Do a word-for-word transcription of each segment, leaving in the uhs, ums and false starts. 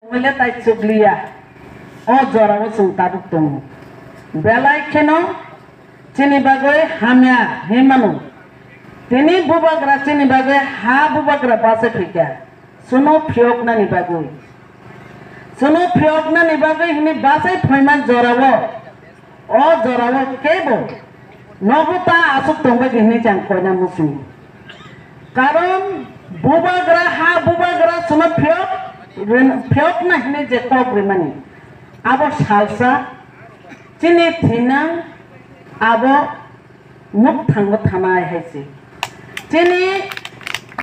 Wngwi le tai chukliya. O jorao chwng tabuk tongo. Belai kheno chini bagwi hamya hinmano. Tini bubagra chini bagwi ha bubagra bachai phaikha. Chwngno phiyoknani bagwi. Chwngno phiyoknani bagwi hwnwi bachai phaima jorao. O jorao kebo nogo ta aswk tongbai di hwnwi chang koina muchungo. Karon bubagra ha bubagra chwngno phiyok rin-, phiyokna hwnwi je kok rimani abo salsa chini thinang abo nuk thango thanai hai se. Chini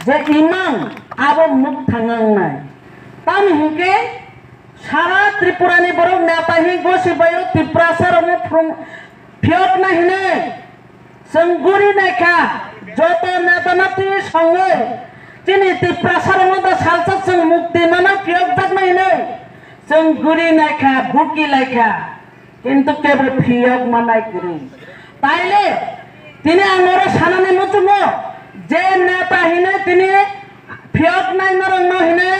je imang abo nuk thango wngnai. Tamni hwnkhe sara Tripura ni borok neta hi gosi baio Tiprasa rokno phwrwng phiyokna hinwi chwng guri naikha. Joto neta no twi songwi chini Tiprasa rokno da salsa chwng mukti mana phiyokjakna hinwi chwng guri naikha, buki laikha. Kintu kebo phiyok manai kwrwi. Taile tini ang oro sanani muchungo je neta hinwi tini phiyok nai norok no hinwi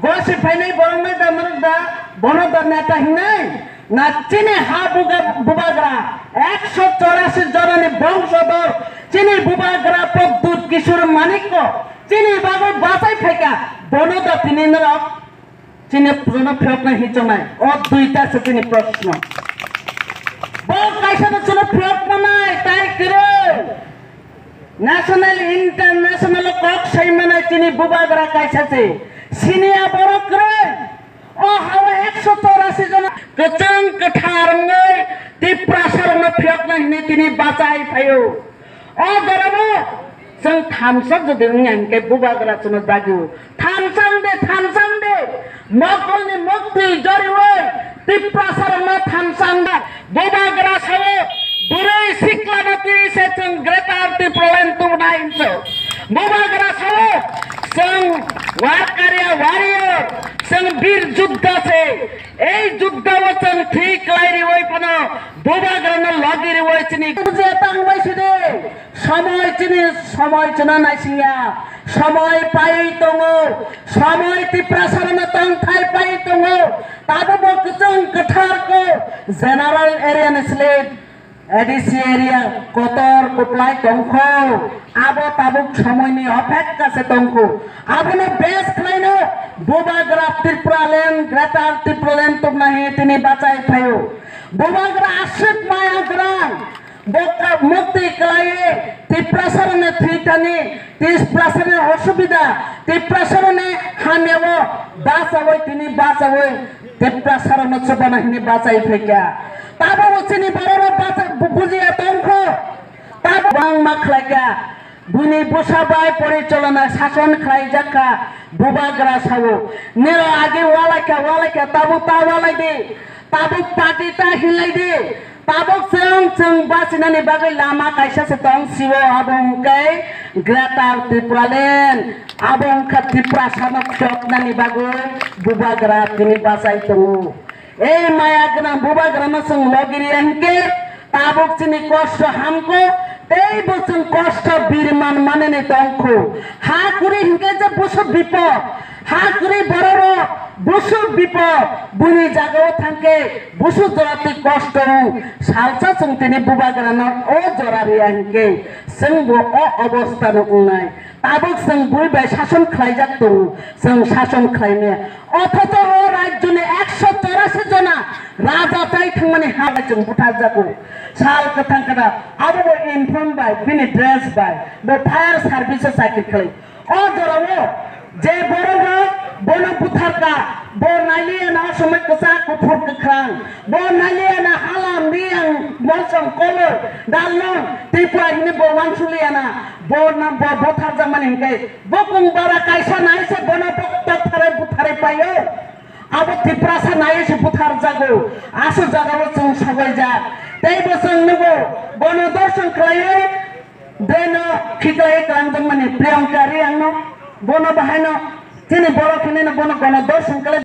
gosi phainai borok nai da norok da bono da neta hinwi na chini ha buga-, bubagra ekso chorasi jonani bongsodor chini bubagra Pradyut Kishore Manikko chini bagwi bachai phaikha bono da tini norok Chini pujono phiyokna hichonai. O duita se chini proshno. Bo kaisa no chini phiyokmanai tai kwrwi. National, international kok saimanai chini bubagra kaisa se. Siniya borok kwrwi. O hawa ekso chorasi jona kwchang kwthar wngwi Tiprasa rokno phiyokna hinwi tini bachai phaio. O jorao chwng thansa jodi wngya hinkhe bubagra chwngno dagio. Thansa wngde, thansa wngde. Mokolni mukti joriwi Tiprasarokno thansa wngde. Bubagra sao bwrwi siklano twi se chwng Greater Tipraland tubunai hinso. Bubagra sao chwng warkariya warrior, chwng bir juddha se. Ei juddha o chwng thwi kwlai riwi phano bubagrano logi riwi chini bujia tangbai sidi. Somoi chini somoi chwna naisingya. Somoi pai tongo. Somoi Tiprasarokno tongthai pai tongo. Tabukbo kwchwng kwthar ko general area ni slip A D C area kotor kwplai tongkho. Abo tabuk somoini opekka se tongkho. Abono base khlaino bubagra Tipraland, Greater Tipraland tubna hi tini bachai phaio. Bubagra aswk maya gwrang. Boka mukti kwlaiwi Tiprasarokni thwithani, Tiprasarokni osubida, Tiprasarokni hamyao bachawi tini bachawi Tiprasarokno chubana hwnwi bachai phaikha. Tabukbo chini bororok bacha-, bu-, bujiya tongkho. Tabuk bangma khlaikha. Buini bwsa bai porichalona sason khlaijak kha bubagra sao. Nero age walaikha, walaikha, tabuk ta walaidi. Tabuk party ta hinlaidi. Tabuk chwng, chwng bachinani bagwi lama kaisa se tong sio, abo hwnkhe Greater Tipraland. Abo wngkha Tiprasano khoknani bagwi bubagra tini bachai tongo. Ei maya gwnang bubagrano chwng logiriya hinkhe tabuk chini kosto hamkho, teibo chwng kosto birman manani tongkho. Ha kwrwi hinkhe je busu bipod, ha kwrwi bororok busu bipod, buini jagao thangkhe busu jorati kosto wng, salsa chwng tini bubagrano o jora riya hinkhe chwngbo o obostano wngnai. Tabuk chwng bui bai sason khlaijak tongo, chwng sason khlaimaya. Othocho o rajyoni ekso chorasi jona raja chai thangmani ha bai chwng butharjago. Sal kwthang kwthang abo bo uniform bai, bini dress bai, bo fire service o chakri khlai. O jorao je borok rok bono butharka, bo nailiya na somoi kwchak kuphur kwkhrang, bo nailiya na hala miyang mosong koloi dalnong Tripura hini bo wansuliya na, bo na bo butharjakmani hinkhe Bokong bara kaisa nai se bono bokto tharai butharai paio. Abo Tiprasa nai se buthar jago. Aso jagao chwng sogoijak. Tei bo chwng nugo bono dorson khlaiwi beno khiklaiwi klangjak mani Priyanka Reang no. Bono bahaino chini borok hinwi no bono gono dorson khlai.